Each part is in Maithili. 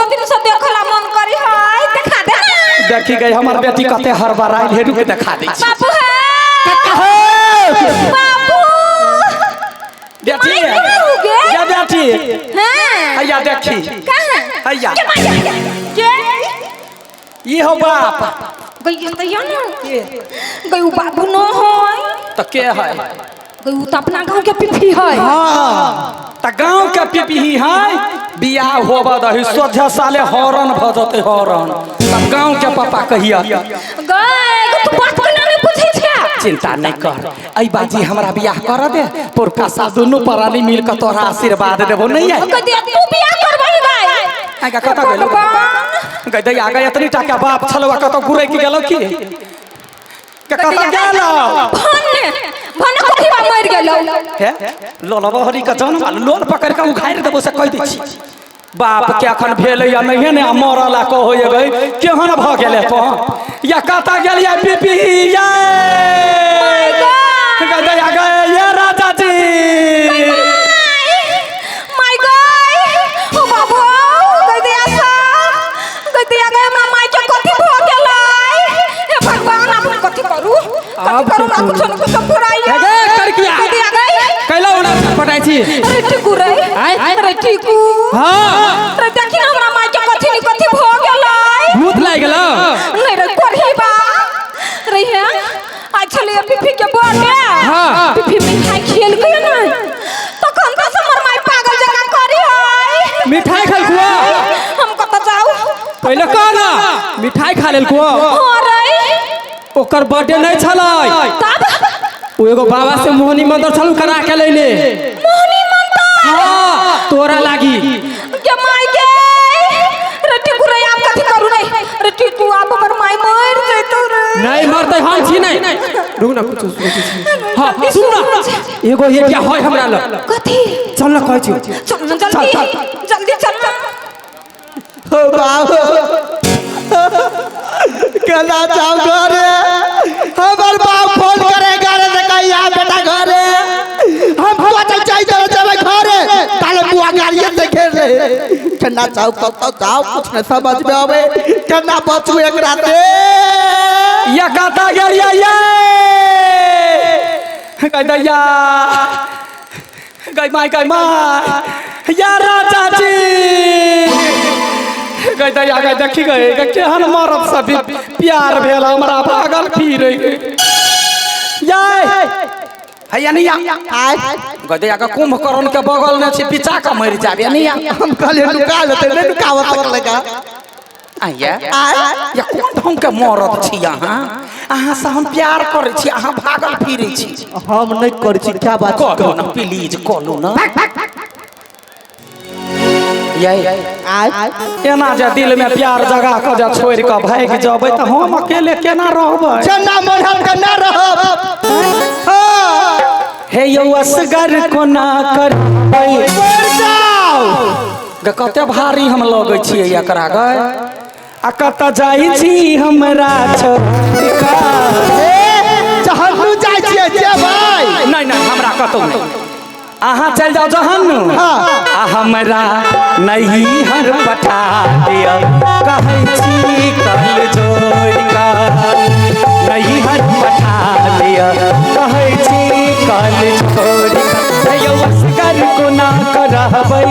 दिन से देखला मन करी है, देखा दे ना। देखी गई हमर बेटी कते हड़बड़ाइल हे, रुक देखा दै छी। बाबू है, बाबू। बेटी माय कहाँ हो गे? या बेटी। हाँ। हैया देखी। कहाँ? हैया। के माय के? ई हो बाप। गई तो या ना। गई उ बाबू न है। त के है? गई उ त अपना गांव के पिपी है। हाँ, त गांव के पिपी है। बियाह होबा दही सोझे साले हॉर्न भ जतै हॉर्न। तब गांव के पापा कहिया। गई तू बात केना नहीं पूछै छै? चिंता नहीं कर, ऐ बाजी हमरा बियाह कर दे, पुरखा सा दुनू प्राणी मिल के तोरा आशीर्वाद देबो। नहीं है कह दे तू बियाह करबही गई। आगा कत गेलो गई दैया गई, एतनी टा के बाप छलवा कत गुरै के गेलो की के कत गेलो? भन्ने भन्ने कोठीबा मरि गेलो। हे लोलबा हरी के जन्म लोल पकड़ के उघारि देबो से कह दै छी। बाप के अखन भेलै या नहिए ने, मरला कहो गई केहन भ गेलै तो या कत गेलियै पीपी ये गई गई ये राजा जी। My God, ओ बाबू गई दया सा गई दया गई, हमरा माय के कथी भ गेलै? हे भगवान, आब हम कथी करू? कथी करू? हमरा कुछो न कुछो फुराइया। गे करकिया। गई दया गई। कैला ओना पटाइ छी? अरे टिकू रे। आय? अरे टिकू। हाँ। अरे देखी ना हमरा माय के कथी नि कथी भ गेलै। भूत लागि गेलौ? नहीं रे कोढ़ी बा रे। हे आज छलै पिपी के बर्थडे। हाँ। पिपी मिठाई खेल गई ना, तखन तऽ हमर माय पागल जकाँ करी है। मिठाई खेलकुआ? हम कतऽ जाउ? पहिले कह ना, मिठाई खा लेलकुआ? हाँ रे। ओकर बर्थडे नहीं छलै। तब? ओ एगो बाबा से मोहनी मंत्र छलू करा के लैले। मोहनी मंत्र? हाँ, तोरा लागी। के माय के रे टिकू रे, आब कथी करू रे? रे टिकू, आब हमर माय मरि जैतौ रे। नहीं मरतै, हम छी नहीं। रुक ना, कुछ सोचै छी। हाँ सुन ना, एगो एरिया है हमरा लग। कथी? चल ना कहै छी। चल ना जल्दी, जल्दी चल ना। हो बाबू केना जाऊ घरे? हमर बाप फोन करे घरे से कहिया बेटा घरे, हम सोचै जाइ चले घरे, ताले बुआ गाड़िए से घेर ले। केना जाऊ कतौ जाऊ, कुछ नहीं समझ में आवे, केना बचू एकरा से? या कता गेलियै ये गई दैया गई माय गई माय या राजा जी गई दैया गई। देखी गई गई केहन मरद सब प्यार भेल हमरा भागल फिरै ये हैया नहीं आय गई दैया के कुंभकर्ण के बगल में छी, पिचा के मरि जाबे नहीं। हम कहलियै नुका लेतै, नहीं नुकाबऽ सकलै का। आया आय या कोन ढंग के मरद छी अहाँ? अहाँ से हम प्यार करै छी, अहाँ भागल फिरै छी। हम नहीं करै छी, क्या बात कहू ना प्लीज, कहू ना ये आय एना जे दिल में प्यार जगा के जे छोड़ के भागि जेबै तऽ हम अकेले केना रहबै? जेना मन हम केना रहब? हाँ। हे यौ असगर कोना करबै? मरि जाउ। गे कते भारी हम लगै छियै एकरा गै। आ कतऽ जाइ छी हमरा छोड़ि कऽ? ए, जहन्नू जाइ छियै जेबै। नहीं नहीं, हमरा कतौ नहीं, अहाँ चलि जाउ जहन्नू। हाँ। आ हमरा नैहर पठा दिअ, कहै छी कल जोड़ि कऽ। नैहर पठा दिअ, कहै छी कल जोड़ि कऽ। कहियो असगर कोना करहबै?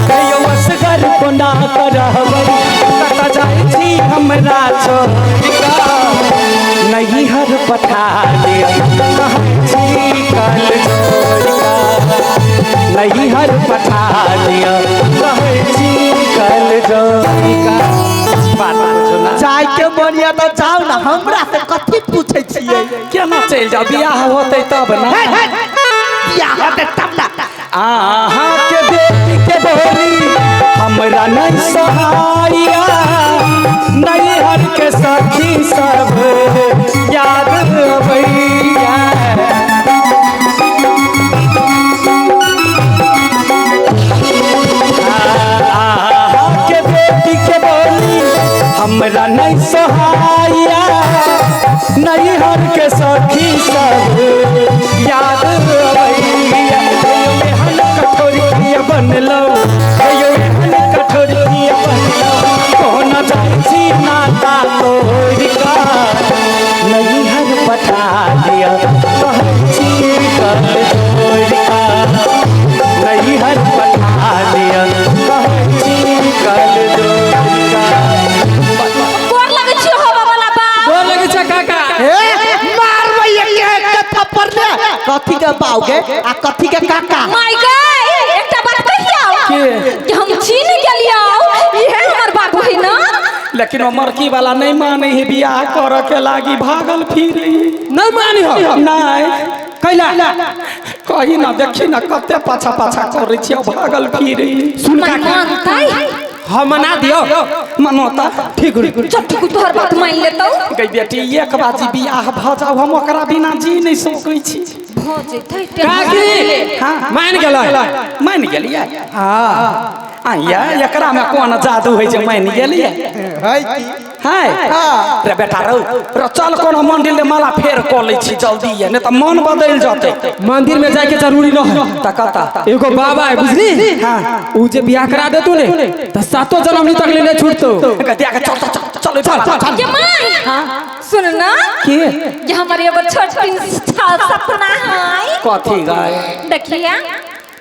कहियो असगर कोना करहबै? कतऽ जाइ छी हमरा छोड़ि कऽ? नैहर पठा दिअ, कहै छी कल जोड़ि कऽ। नैहर पठा दिअ, कहै छी कल जोड़ि कऽ। बात बुझू ना। जाय के मन या तऽ जाउ ना, हमरा से कथी पूछै छियै? केना चलि जाउ? बियाह होतै तब ना। बियाह होतै तब ना। अहाँ के बेटी के बोली हमरा नहीं सहाया, नैहर के सखी सब याद अबैया। अहाँ के बेटी के बोली हमरा नहीं सहाया, नैहर के सखी सब याद अबैया। एहन कठोर किया बनलौ, एहन कठोर किया बनलौ, के पाओगे आ कथी के काका। माय गए एकटा बात कहियो कि हम छीन गेलियो, इहे हमर बाबू है ना। लेकिन वो मरकी वाला नहीं माने है, बियाह कर के लागी भागल फिरे। नहीं मानी हो नहीं कैला कही ना देखी ना कते पाछा पाछा करे छी भागल फिरे। सुन काका हम मना दियो मनोता ठीक चल ठीक तोहर बात मान लेतौ। गई बेटी एक बाजी बियाह भ जाओ, हम ओकरा बिना जी नहीं सकै छी। भ जेतै काकी। हां मान गेलै, मान गेलियै। हां आया एकरा में कोन जादू है जे मान गेलियै है की है। रे बेटा रौ रे चल कोनो मंदिर ले माला फेर क लै छी जल्दी, है नहीं त मन बदल जतै। मंदिर में जाए के जरूरी न है त कता एगो बाबा है बुझली। हां उ जे बियाह करा देतू ने त सातो जन्म तक ले छूटतो। गदिया के चल चल चल चल चल के माय। हां सुन ना के ये हमर एगो छोट सपना है। कथी गए देखिया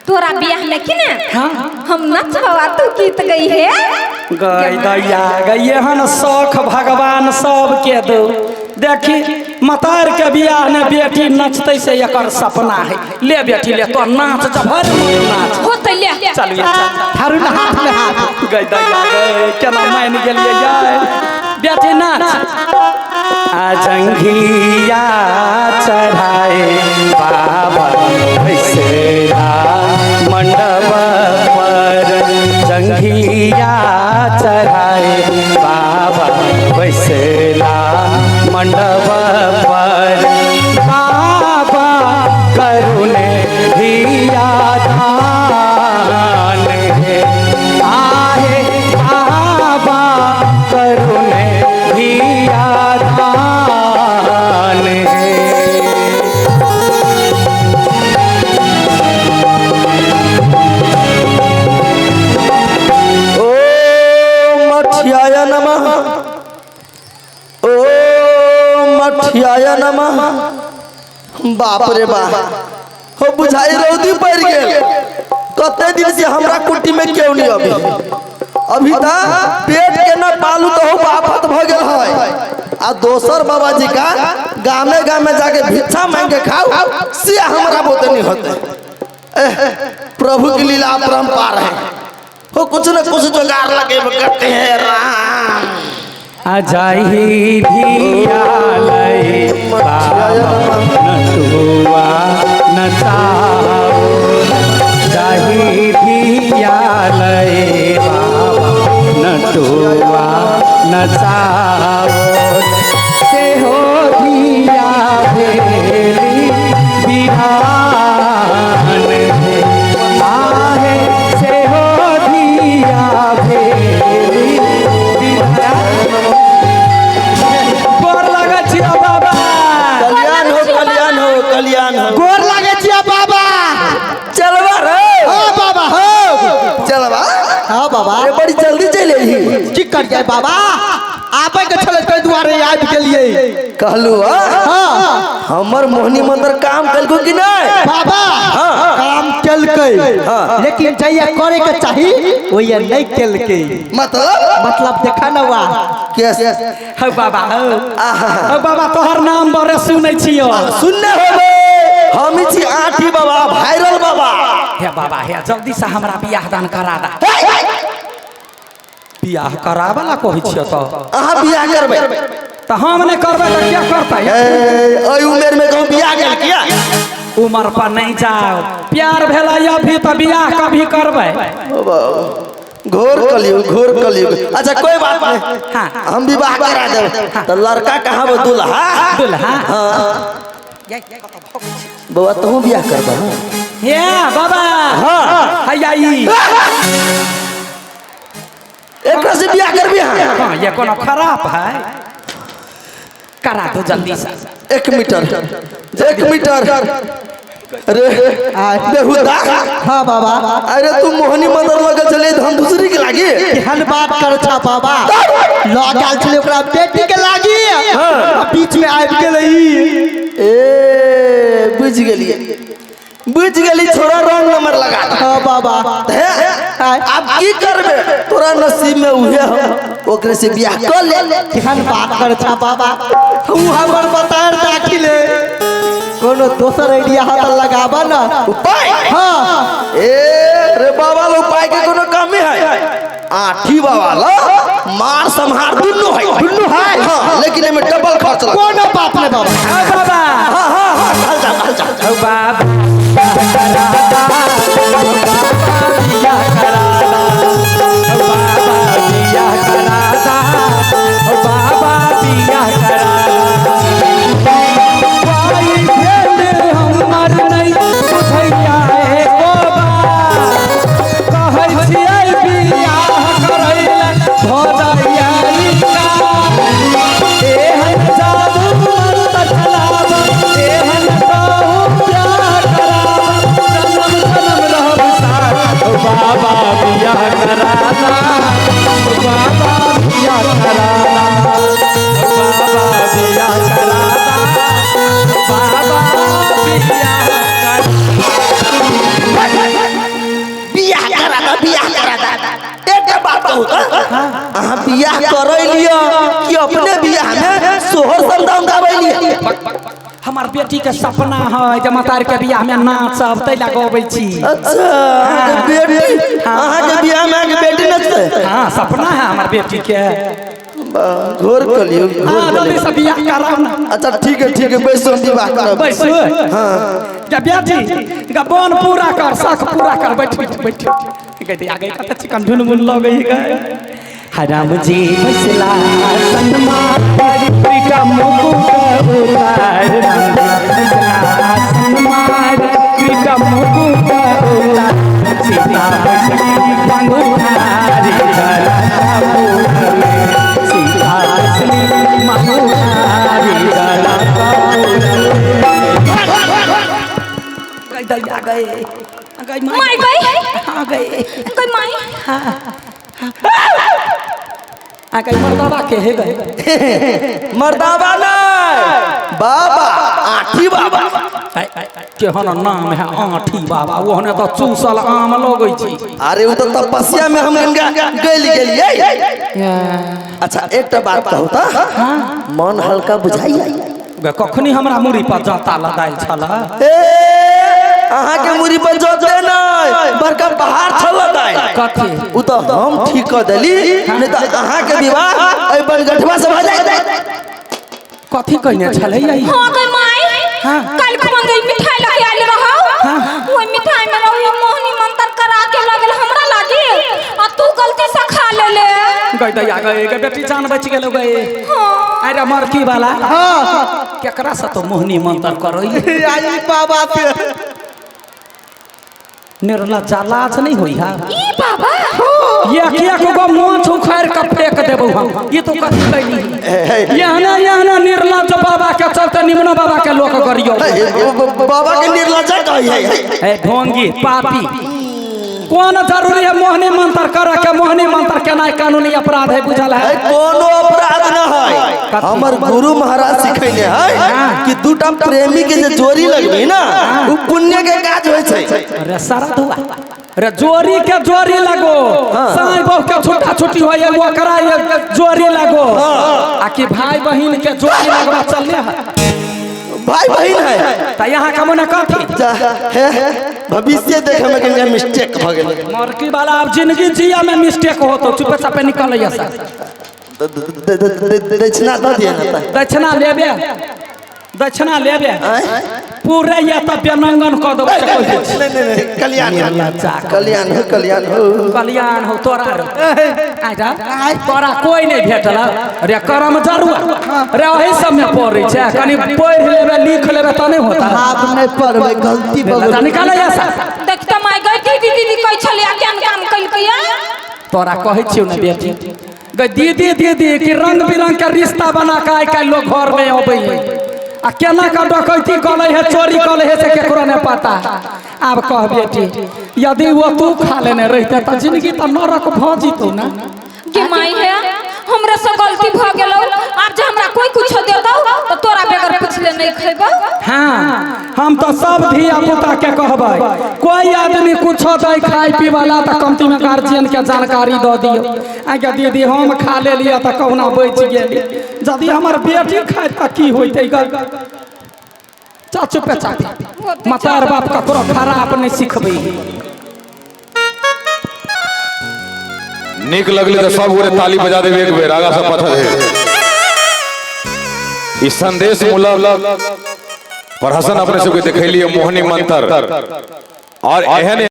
तोरा बियाह में की ना। हां हम नचबा तू गीत गई है गई दैया गई हन शौख भगवान सब के दो। देखी मतार के बियाह ने बेटी नचते से एकर सपना है। ले बेटी ले तो नाच जबर नाच होते ले चल थारू ना हाथ में हाथ। गई दैया गई केना मान गेलियै यार बेटी नाच। आ जंघिया चढ़ाए बाबा ऐसे मंडप पर, जंघिया चढ़ाए बाबा बैसला मंडप पर, बाबा करुणे धिया दान है आहे, बाबा करुणे धिया दान है। मठियाय नमः, ओम मठियाय नमः। बाप रे बाप हो बुझाई रौदी पड़ गेल। कते दिन से हमरा कुटी में क्यों नहीं अभी अभी ता पेट के न पालू तो हो आफत भ गेल है। आ दोसर बाबा जी का गामे गामे जाके भिक्षा मांग के खाओ से हमरा बोते नहीं होते। प्रभु की लीला अपरंपार है, वो कुछ न कुछ जुगाड़ लगे करते हैं। राम अजाही धिया लई बाबा नटुआ नचाओ, जाही धिया लई बाबा नटुआ नचाओ, से हो धिया भेली बिहान है आहे, से हो धिया भेली बिहान। गोर लागै छियै बाबा। कल्याण हो कल्याण हो कल्याण हो। गोर लागै छियै बाबा। चलबा रे। हां बाबा हो चलबा। हां बाबा अरे बड़ी जल्दी चल एलही। की करियै बाबा, आबै के छलै तै दुआरे आबि गेलियै। कहलू हां हमर मोहनी मंदिर काम कलको कि नहीं बाबा? हां काम केलकै, लेकिन जइया करे के चाही ओइया नहीं केलकै। मतलब देखा न हुआ केस। हौ बाबा हौ बाबा तोहर नाम बड़े सुनै छियो। सुनने होबे, हम छी आठी बाबा वायरल बाबा। हे बाबा हे जल्दी से हमरा बियाह दान करा दा। बियाह करावला कहै छियो तो अहाँ बियाह करबै त हम नहीं करबै त क्या करतै? ए उम्र में कहूं बियाह गेल किया? उम्र पर नहीं जाओ, प्यार भेला अभी त बियाह कभी करबै। घोर कलयुग घोर कलयुग। अच्छा कोई बात नहीं। हाँ। हम विवाह करा देब। हाँ। तो लड़का कहाँ बा? दुल्हा दुल्हा। हाँ। बउआ तू बियाह करबा? ये बाबा। हाँ। हैया ई एकरा से बियाह करबी? हाँ। हाँ, ये कोनो खराब है, करा दो जल्दी से। 1 मीटर 1 मीटर। अरे बेहुदा। हाँ बाबा। अरे तू मोहनी मंदिर लगल चले हम दूसरी के लागी केहन बात कर छा बाबा, लग गेल छले ओकरा बेटी के लागी। हाँ। बीच में आबि गेलै। ए बुझ गेली बुझ गेली, छोरा रंग नंबर लगा। हाँ बाबा। अब की करबे, तोरा नसीब में उहे हम ओकरे से बियाह कर ले। केहन बात कर छा बाबा, उ हमर बतार दाखिले। कोनो दोसर आइडिया हाथ लगाबा ना। उपाय? हाँ। ए रे बाबा लो उपाय के कोनो कमी है? आठी बाबा ला मार संहार दुन्नु है, दुन्नु है। हाँ, लेकिन एमे डबल खर्च लग। कोनो बात नहीं बाबा। ओ बाबा। हाँ हाँ हाँ, चल जा चल जा। ओ बाबा बिया करादा, ओ बाबा बिया करादा, ओ बाबा बिया करादा। भाई भेल हमर नहीं बुझैया एको बार, कहै छियै बियाह करैला भऽ जाइया निकाह। एहन जादू मंत्र चलाब, एहन कहू प्यार कराब, जनम जनम रहब साथ। ओ बाबा बियाह करादा, ओ बाबा बियाह करादा, ओ बाबा बियाह करादा, ओ बाबा बियाह करादा। बियाह करादा, बियाह करादा। एक बात कहू तो अहाँ बियाह करै लिअ कि अपने बियाह में सोहर समदाउन गाबै लिअ? हमार बेटी के सपना है जे मतार के बियाह में नाचब, तै ला गबै छी। अच्छा, अहाँके बेटी, अहाँके बियाह में अहाँके बेटी नचतै? हाँ, सपना है हमार बेटी के। घोर कलियो, घोर हाँ, जल्दी कलियो। से बियाह कराओ ना। अच्छा ठीक है ठीक है, बैसो हम विवाह करब। बैसो। हाँ। गा बेटी, गा बन पूरा कर, शख पूरा कर, बैठ बैठ बैठ। गई आ गई कत चिकन ढुनमुन लगै गए। हराम जी फैसला सनमा प्रीतम मुकुट उतार, राम जी फैसला सनमा प्रीतम मुकुट उतार, सीता बैसली मंगुठारी जलपुर में, सीता बैसली मंगुठारी जलपुर में। गई दैया गए, गई माई गई, हाँ गए, गई माई। आ गई मर्दावा के हे गए। मर्दावा नहीं बाबा, आठी बाबा। केहन नाम है आठी बाबा, ओहने तो चूसल आम लगै छी। अरे वो तो तपस्या में हम गंगा गइल गेलियै। अच्छा एकटा बात कहू त, मन हल्का बुझाइया? कखनी हमरा मुड़ी पर जाता लदायल छल। ए अहाँ के मुड़ी पर जोते नहीं, बड़का पहाड़ छल लदायल। कथी? उ तो हम ठीक क देली, नहीं तो अहाँ के विवाह एहि बनगठवा से भ जाइत। कथी कहने छलै? हाँ गई माई, कल खुमा गई मिठाई लके आयल रहौ, ओइ मिठाई में रही मोहनी मंत्र करा के लगल हमरा लागी, आ तू गलती से खा लेले। गई दैया गई, गई बेटी जान बच गेलो गई। हाँ। अरे मरकी वाला। हाँ। केकरा से तो मोहनी मंत्र करई? आई बाबा से। निर्लज्जा लाज नहीं होई है ई बाबा। ये किया को माछ उखाड़ के फेंक देबौ हम, ये तो कथी कैली? यहना यहना निर्लज्ज बाबा के चलते निमन बाबा के लोक करियो। बाबा के निर्लज्जा कहै है। ए ढोंगी पापी, कौन जरूरी है मोहनी मंत्र करे के? मोहनी मंत्र केनाइ कानूनी अपराध है, बुझल है? कोनो अपराध न है। हमर गुरु महाराज सिखैने है कि दूटा प्रेमी के जे जोड़ी लगबी ना, उ पुण्य के काज होय छै। अरे सारा धुआ, अरे जोड़ी के जोड़ी लगो, साई बहू के छुट्टा छुट्टी होय है ओकरा ये जोड़ी लगो, आ कि भाई बहिन के जोड़ी लगवा चलले है। भाई बहन है त यहाँ का मने कथी है? भविष्य देखे में कहीं मिस्टेक भ गेल। मरकी वाला अब जिंदगी जिया में मिस्टेक हो तो चुपे चापे निकल ऐसा। दक्षिणा दऽ दिअ ना। दक्षिणा लेबे, दक्षिणा लेबे पूरे या त बेनंगन क देबो। नहीं नहीं नहीं, कल्याण कल्याण हो, कल्याण हो, कल्याण हो तोरा। आजा तोरा कोई नहीं भेटल रे करम जरुआ रे, ओही सब में पड़ै छै। कनी पढ़ लेबे लिख लेबे त नहीं होता। आप नहीं पढ़बै गलती भऽ गेल। निकाल ऐसा। देख त माई गई दीदी दीदी कहै छलै केहन काम कइलकै। तोरा कहै छियौ ने बेटी गई दीदी दीदी कि रंग बिरंग के रिश्ता बना के आइ काल्हि लोग घर में अबै है, आ केना के डकैती कलै है, चोरी कलै है, से केकरो नहीं पता। आब कह बेटी, यदि वो तू खा लेने रहते त जिंदगी त नरक भ जितौ ना। गे माई है, हमरा से गलती भ गेलौ, आब जे हमरा कोई कुछ देतौ त तोरा बगैर पूछले नहीं खैबौ। हाँ, हम तो सब धिया पुता के कहबै, कोई आदमी कुछ दै खाय पी वाला त कमती में गार्जियन के जानकारी दऽ दियौ। आगे दीदी हम खा लेलियै त कहुना बचि गेली, यदि हमर बेटी खाय त की होइतै? जा चुपे चापी मतार बाप ककरो खराब नहीं सिखबै नीक लगले तऽ सब गोरे ताली बजा देबै एक बेर आगा से पाछा धरि। ई संदेश मूलक प्रहसन अपने सबके देखेलिए मोहनी मंत्र और एहन।